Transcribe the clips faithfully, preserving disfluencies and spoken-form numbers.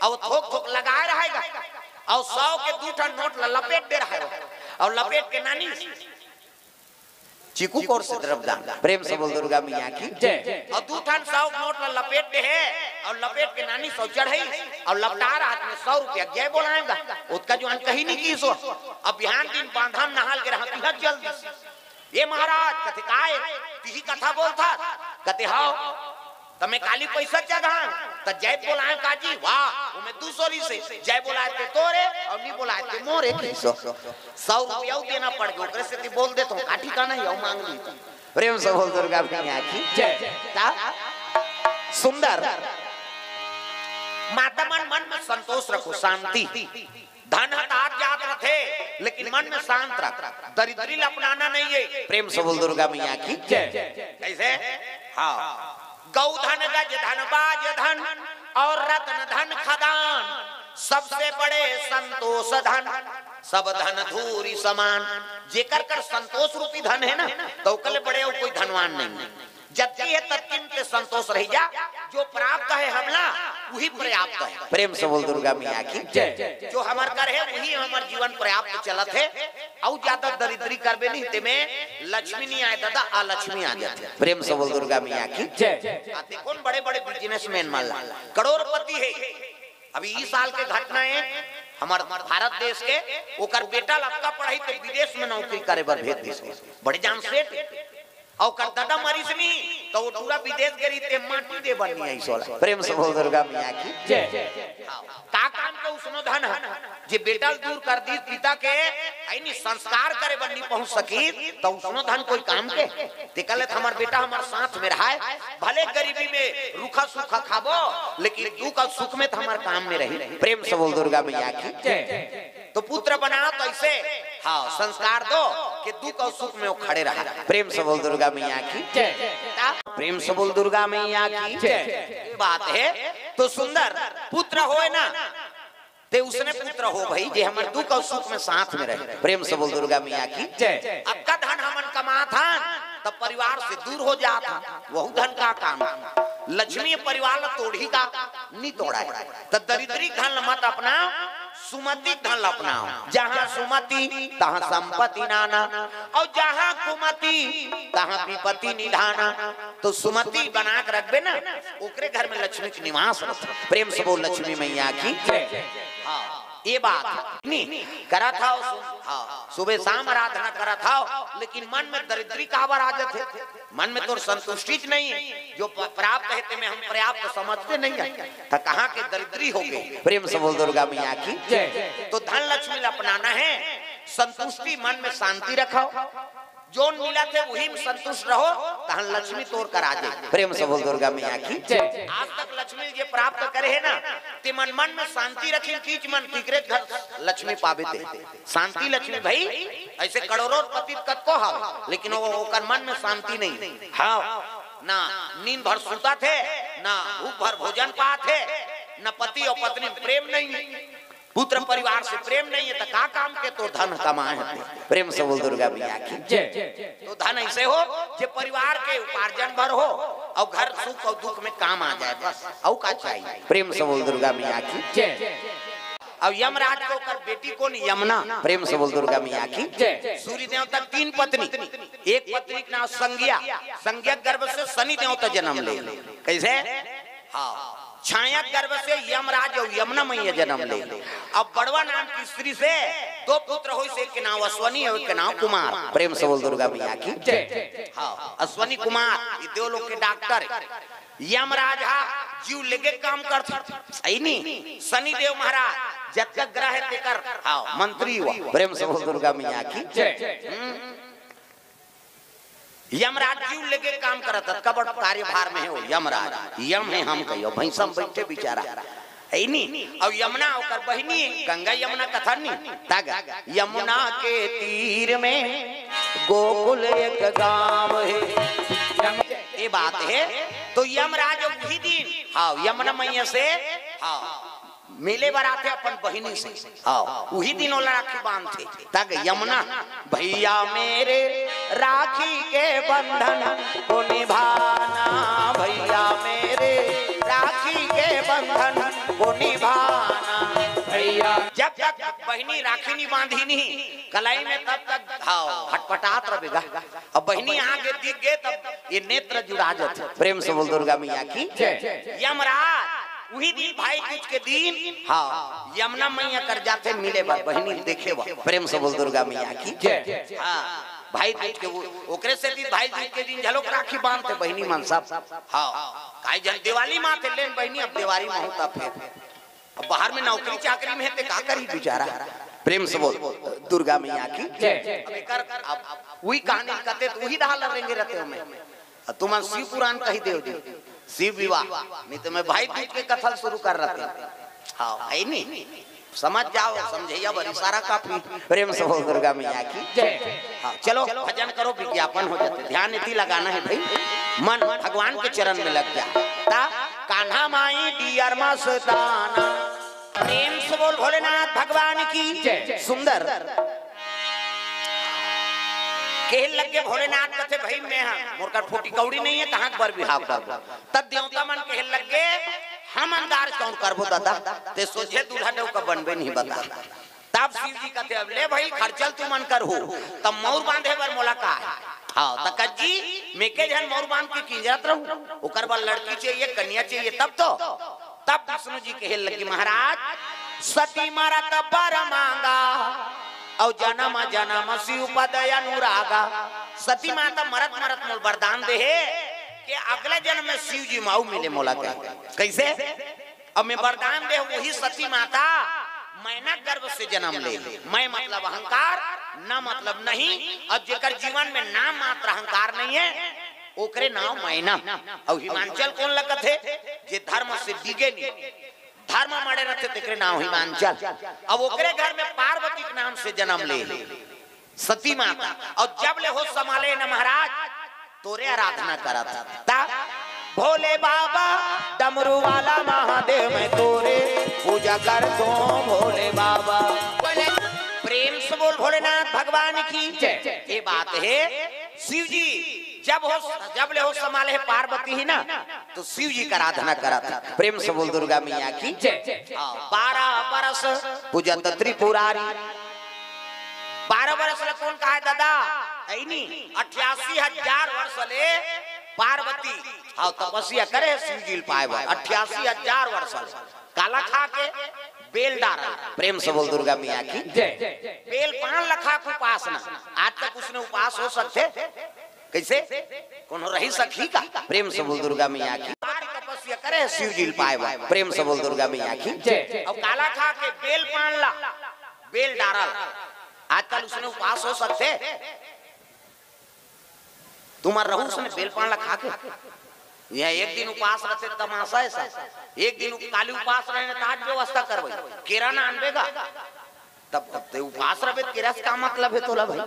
अउ थोक थोक लगाए रहेगा, अउ सौ के दू ठन नोट ला लपेट दे रहा है, अउ लपेट के नानी चिकू कोर से द्रव्यदान। प्रेम से बोल दुर्गा मैया की। जय। अउ दू ठन सौ नोट ला लपेट दे हे, अउ लपेट के नानी सौ चढ़ई, अउ लपटा रहा हाथ में सौ रुपया, जय बोलाएगा। ओतका जुआन कहीं नहीं की सो। अब बिहान दिन बांधा म नहाल के रहा, तिहा चल दिस। ये महाराज, कथे काय, तिही कथा बोलथा, कथे हव। त मैं काली पैसा चघान, त जय बोलाए काजी, वाह, ओमे दू सौ रिहिसे, जय बोलाए ते तोरे, अउ नी बोलाए ते मोरे, कहिस। सौ रुपया देना पड़ गे, ओकरे सेती बोल देथों, का ठिकाना हे, अउ मांग ली। प्रेम से बोल दुर्गा मैया की। जय। का सुंदर। माता मन, मन में संतोष रखो, शांति। धन ह त आत जात रथे, लेकिन मन में शांत रख। दरिद्री ल अपनाना नहीं है। प्रेम से बोल दुर्गा मैया की। जय। कैसे? हाँ। गौ धन गज धन बाज धन और रत्न धन खदान, सबसे बड़े संतोष धन, सब धन धूरि समान। जेकर कर संतोष रूपी धन है ना, त ओकर ले बड़े अउ कोई धनवान नहीं। जतकी हे ततकी म ते संतोष रहि जा, जो प्राप्त हे हमला, उही पर्याप्त हे। प्रेम से बोल दुर्गा मैया की। जय। जो हमर कर हे, उही हमर जीवन पर्याप्त चलत हे। अउ ज्यादा दरिद्री करबे नहीं, तेमे लक्ष्मी नहीं आए दादा, अलक्ष्मी आ जाथे। प्रेम से बोल दुर्गा मैया की। जय। आ देखो न बड़े-बड़े businessman मन ला, करोड़पति हे। अभी इस साल के घटना हे, हमर भारत देश के, ओकर बेटा ल अतका पढ़ाई ते विदेश में नौकरी करे बर भेज दिस। बड़े जान सेठ। अउ ओकर ददा मरिस नहीं, त ओ टूरा विदेश गे रहिस ते माटी दे बर नहीं आइस ओला। प्रेम से बोल दुर्गा मैया की। जय। हाँ। का काम के उसनो धन हे, जे बेटा ल दूर कर दिस पिता के, है नी, संस्कार करे बर नहीं पहुंच सकिस, त उसनो धन कोई काम के? तेकर ले त हमर बेटा हमर साथ में रहय, भले गरीबी में रूखा सूखा खाबो, लेकिन दुख अउ सुख में त हमर काम में रही। प्रेम से बोल दुर्गा मैया की। जय। तो पुत्र बनाओ तो ऐसे, हाँ, संस्कार दो कि दुख और सुख में वो खड़े रहा। प्रेम से बोल दुर्गा मैया की। जय। प्रेम से बोल दुर्गा मैया की। जय। ये बात हे। तो सुंदर पुत्र होय ना, ते उसने पुत्र हो भाई, जे हमर दुख और सुख में साथ में रहे। प्रेम से बोल दुर्गा मैया की। जय। अतका धन हमन कमात हन, तब परिवार से दूर हो जात हन, वहू धन का काम? लक्ष्मी परिवार ला तोड़ही का? नी तोड़ाय। त दरिद्री धन ल मत अपनाव, सुमति धन ल अपनाव। जहाँ सुमति, तहाँ संपत्ति नाना, अउ जहाँ कुमति, तहाँ विपत्ति निधाना। तो सुमति बना के रखबे ना, ओकरे घर में लक्ष्मी के निवास रथे। प्रेम से बोल लक्ष्मी मैया की। जय। हाँ, ये बात हे। नी, करत हव, सु-, हाँ, सुबह शाम आराधना करत हव, लेकिन मन में दरिद्री काबर आ जाथे? मन में तोर संतुष्टि च नहीं हे, जो प-, प्राप्त हे, तेमे हम पर्याप्त समझते नहीं हे, त कहाँ के दरिद्री हो गे। प्रेम से बोल दुर्गा मैया की। जय। तो धन लक्ष्मी ल अपनाना हे, संतुष्टि, मन में शांति रखव, जोन मिलत हे, उही में संतुष्ट रहो, तहन लक्ष्मी तोर करा जाय। प्रेम से बोल दुर्गा मैया की। जय। आज तक लक्ष्मी जे प्राप्त करे हे ना, ते मन, मन में शांति रखिन, कीच मन किकरे घर लक्ष्मी पाबे ते। शांति लक्ष्मी भाई, ऐसे करोड़पति कतको हव, लेकिन वो, ओकर मन में शांति नहीं। हाँ, ना नींद भर सुतत हे, ना भूख भर भोजन पात हे, ना पति और पत्नी में प्रेम नहीं हे, पुत्र परिवार से प्रेम नहीं हे, त का काम के तो धन कमाए हे? प्रेम से बोल दुर्गा मैया की। जय। तो धन ऐसे हो जे परिवार के उपार्जन भर हो और घर सुख और दुख में काम आ जाए, बस, और का चाहिए? प्रेम से बोल दुर्गा मैया की। जय। अब यमराज के ओकर बेटी कोन? यमुना। प्रेम से बोल दुर्गा मैया की। जय। सूर्य देवता तीन पत्नी, एक पत्नी के नाम संज्ञा, संज्ञा गर्भ से शनि देवता जन्म ले। कैसे? हाँ, छाया गर्भ से यमराज और यमुना मैया जन्म ले। अब बड़वा नाम की स्त्री से दो पुत्र होइस, एक के नाम अश्वनी और एक के नाम कुमार। प्रेम से बोल दुर्गा मैया की। जय। हाँ, अश्वनी कुमार, ये देव लोग के डॉक्टर। यमराज हा जीव लेगे काम करथे, अइ नी? शनि देव महाराज जतका ग्रह हे तेकर, हाँ, मंत्री हुआ। प्रेम से बोल दुर्गा मैया की। जय। हम्म। यमराज जीव लेगे काम करत हे, अतका बड़ कार्यभार में हे वो यमराज। यम हे हम कहियो, भैंसा में बैठे बेचारा। अइ नी? अउ यमुना ओकर बहिनी, गंगा यमुना कथन नी, तग यमुना के तीर में गोकुल एक गाँव हे। ये बात हे। तो यमराज उही दिन, हाँ, यमुना मैया से, हाँ, मिले बर आथे अपन बहिनी से। हाँ, उही दिन ओला राखी बांधथे। तग यमुना, भैया मेरे राखी के बंधन को निभाना, भैया मेरे राखी के बंधन को निभाना। तक बहिनी राखी नहीं बांधी नहीं कलाई में, तब तक हाँ हटपटात रहे गा। अब बहिनी आगे दिख गए, तब ये नेत्र जुड़ा जाते। प्रेम से बोल दुर्गा मैया की। यमराज उही दिन भाई दूज के दिन हाँ यमुना मैया कर जाते मिले बर, बहिनी देखे बर। प्रेम से बोल दुर्गा मैया की। हाँ, भाई दूज के वो, ओकरे से दिन भाई दूज के दिन झलोक राखी बांधते बहिनी मन सब। हाँ, काई जन दिवाली माथे लेन बहिनी, अब दिवाली में होता फिर। अब बाहर में नौकरी चाकरी में है ते का करी बेचारा। प्रेम से बोल दुर्गा मैया की। अब एकर अब वही कहानी कहते तो वही डहा लड़ेंगे रहते हो मैं। अब तुमन शिव पुराण कही देव जी, शिव विवाह, नहीं तो मैं भाई दूज के कथा शुरू कर रहते। हाँ, है नहीं, समझ जाओ, समझैया बर इशारा काफी। प्रेम से बोल दुर्गा मैया की। हाँ, चलो भजन करो, विज्ञापन हो जाते, ध्यान इति लगाना है भाई, मन भगवान के चरण में लग जा। ता कान्हा माई डियर मस्ताना। प्रेम से बोल भोलेनाथ भगवान की। सुंदर। कहे लगे भोलेनाथ कथे, भाई मैं हाँ, मोर कर फोटी कौड़ी नहीं है, कहाँ बर बिहाव करबो? तब देवता मन कहे लगे, हम अंदाज कौन करबो दादा, ते सोझे दूल्हा डौका बनबे नहीं बता। तब शिव जी कथे, अब ले भाई, खर्चल तुमन कर हो, तब मौर बांधे बर मोला का है? हाँ, त कज्जी, मैं के झन मौर बांध के किंजरत रहूं, ओकर बर लड़की चाहिए, कन्या चाहिए, तब तो। तब विष्णु जी कहे लगे, महाराज, सती मरत बर मांगा, अउ जन्म जन्म शिव पद अनुरागा। सती माता मरत मरत मोल वरदान दे हे कि अगले जन्म में शिव जी माऊ मिले मोला कह। कैसे? अब मैं वरदान दे, वही सती माता मैना गर्भ से जन्म ले। मैं मतलब अहंकार, ना मतलब नहीं, और जेकर जीवन में नाम मात्र अहंकार नहीं है, ओकरे नाम मैना। और हिमांचल कौन लगत है? जे धर्म से डिगे नहीं, धर्म मड़े रहते तेकरे नाम हिमांचल। अब ओकरे घर में पार्वती के नाम से जन्म ले सती माता। और जब ले होश संभाले न महाराज, तोरे आराधना करत। ता भोले बाबा, डमरू वाला महादेव, मैं तोरे पूजा करतो भोले बाबा। प्रेम से बोल भोलेनाथ भगवान की जय। ये बात है, शिव जी जब हो, जब ले होश संभाले है पार्वती ही ना, तो शिव जी का आराधना करत। प्रेम से बोल दुर्गा मैया की जय। हाँ, बारह बरस पूजत त्रिपुरारी। बारह बरस ले कौन कहा है दादा? ऐनी अट्ठासी हजार वर्ष ले पार्वती हाँ तपस्या करे शिव जी ल पाए बर। अट्ठासी हजार वर्ष ले काला खा के? बेल डारा। प्रेम से बोल दुर्गा मैया की जय। बेल पान ल खा के उपासना। आज तक उसने उपास हो सकते? कैसे? कोनो रही सखी का? प्रेम से बोल दुर्गा मैया की। तपस्या करे शिव जी ल पाए बर। प्रेम से बोल दुर्गा मैया की जय। अब काला खा के बेल पान ला, बेल डारा ला। आजकल उसने उपास हो सकते? तुम्हार रहू उसने बेल पान ला खा के? यहाँ एक दिन उपास रहते तमाशा है सर। एक दिन उप-, काली उपास रहने त आज व्यवस्था करबे। केरा ना आनबे गा। तब, तब ते उपास रहबे, केरा से का मतलब है तोला भाई?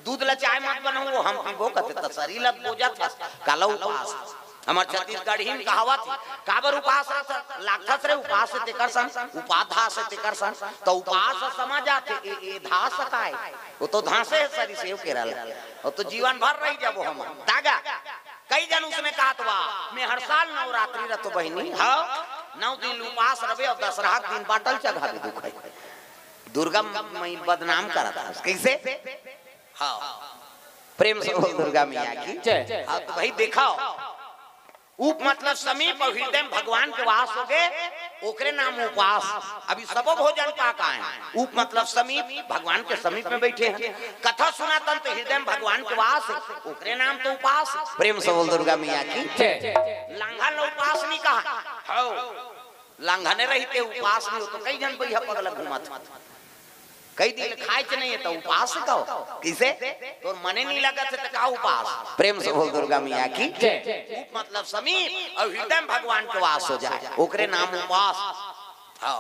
दूध ला चाय मत बनाऊ, वो हम पीबो कथे, त शरीर ला बोजत हस, काला उपास। हमर छत्तीसगढ़ी में कहावत, काबर उपास रहत, लागथस रे उपास से तेकर सन, उपाधा से तेकर सन। तो उपास समझ आथे, ए, ए धास काय? वो तो धांसे है शरीर से, केरा ला। वो तो जीवन भर रही जाबो हम। तागा, कई जन उसने कहत बा, मैं हर साल नवरात्रि रहतो बहिनी, हाँ, नौ दिन उपास रहबे और दशहरा के दिन बाटल चढ़ा दे दुखाई। दुर्गा माई बदनाम करत हस। कैसे? हाँ। प्रेम से बोल दुर्गा मैया की जय। हाँ, तो भाई देखाओ, उप मतलब समीप और हृदय में भगवान के वास हो गए, ओकरे नाम उपास। अभी सबो भोजन पा का है, उप मतलब समीप, भगवान के समीप में बैठे हैं। कथा सुनातन तो हृदय में भगवान के वास है, ओकरे नाम तो उपास। प्रेम से बोल दुर्गा मैया की जय। लांघन ला उपास नहीं कहा। हो, लांघने रहिते उपास नहीं हो तो कई जन बइहा पगला घूमत। कई दिन खाए च नहीं है तो उपास का हो? किसे? तोर मने नहीं लगत है तो का उपास? प्रेम से बोल दुर्गा मैया की जय। उप मतलब समीप और हृदय में भगवान के वास हो जाए, ओकरे नाम उपास। हाँ।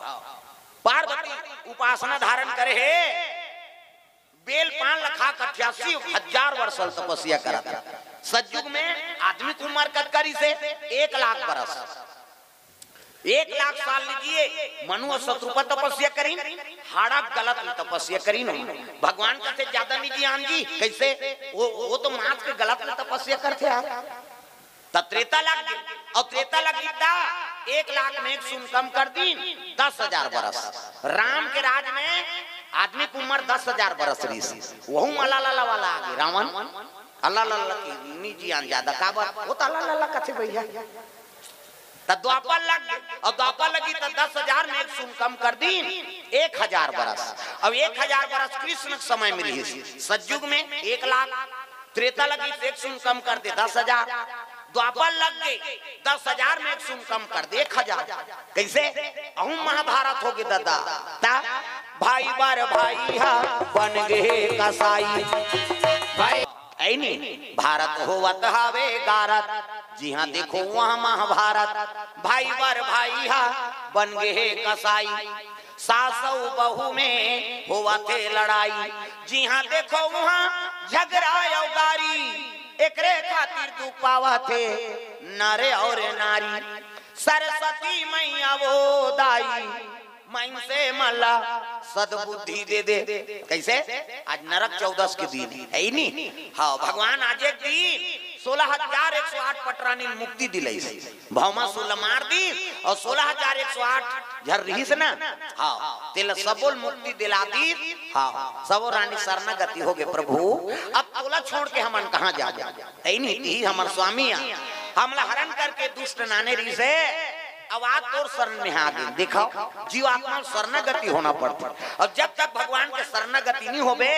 पार्वती उपासना धारण करे हे, बेल पान लखा के अट्ठासी हजार वर्ष तपस्या करत। सतयुग में आदमी के उम्र कतका रिहिसे? एक लाख बरस। एक लाख साल लीजिए, मनु और शतरूपा तपस्या करीन, हाड़ा गलत में तपस्या करीन। भगवान कथे ज्यादा लीजिए आन जी, कैसे? वो, वो तो माथ के गलत में तपस्या करते यार। त त त्रेता लग गे, अउ त्रेता लग गे त एक लाख मेघ सुन कम कर दीन, दस हजार बरस। राम के राज में आदमी के उम्र दस हजार बरस रहिस, वहू म अल्ला लल्ला वाला आ गे रावण। अल्ला लल्ला की नी जियान जादा, काबर? वो त अल्ला लल्ला कथे भैया। त द्वापर लग गे, अउ द्वापर लगी त दस हजार मेघ सुन कम कर दीन, एक हजार बरस। अब एक हजार बरस कृष्ण के समय में रहिस, सतयुग में एक लाख, त्रेता लगी त एक सुन कम कर दे दस हजार, द्वापर लग गे, दस हजार मेघ सुन कम कर दे एक हजार। कइसे? अहू महाभारत हो गे ददा। त भाई बर भाई हा बन गे कसाई। भाई ऐ नी, भारत होवत हावे गारत, जिहाँ देखो वहाँ महाभारत। भाई बर भाई हा बन गे हे कसाई, सास अउ बहू में होवत हे लड़ाई। जिहाँ देखो वहाँ झगड़ा अउ गारी, एकरे खातिर दुख पावत हे नर अउ नारी। सरस्वती मैया वो दाई, मनसे मन ला सद्बुद्धि दे दे। कइसे? आज नरक चौदस के दिन हे, हे नी? हाँ, भगवान आज एक दिन सोलह हजार एक सौ आठ पटरानी ल मुक्ति दिलइस। भौमासुर ल मार दीस अउ सोलह हजार एक सौ आठ झन रहिस ना, हाँ, तेला सबो ल मुक्ति दिला दीस। हाँ, सबो रानी शरणागति हो गे, प्रभु, अब तोला छोड़ के हमन कहाँ जाबो? हे नी, तिही हमर स्वामी आ, हमला हरण करके दुष्ट नाने रहिस हे, अब आज तोर शरण में आ गे। देखव, जीवात्मा ल शरणागति होना पड़थे। अउ जब तक भगवान के शरणागति नी होबे,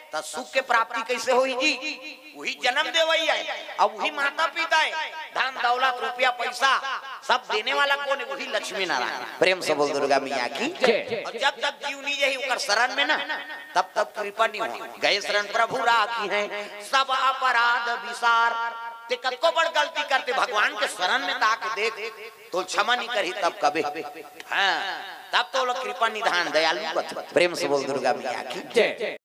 त सुख के प्राप्ति कइसे होही जी? वही जन्म देवइया हे, अउ वही माता पिता हे, धन दौलत रुपया पैसा सब देने वाला कोन हे? वही लक्ष्मी नारायण। प्रेम से बोल दुर्गा मैया की जय। अउ जब तक जीव नी जाही ओकर शरण में ना, तब तक कृपा नी होही। गए शरण प्रभु राखिहैं सब अपराध बिसार। तें कतको बड़ गलती करते, भगवान के शरण में त आके देख, तोला क्षमा नी करही तब कबे। हाँ, तब तोला कृपा निधान दयालु कथे। प्रेम से बोल दुर्गा मैया की जय।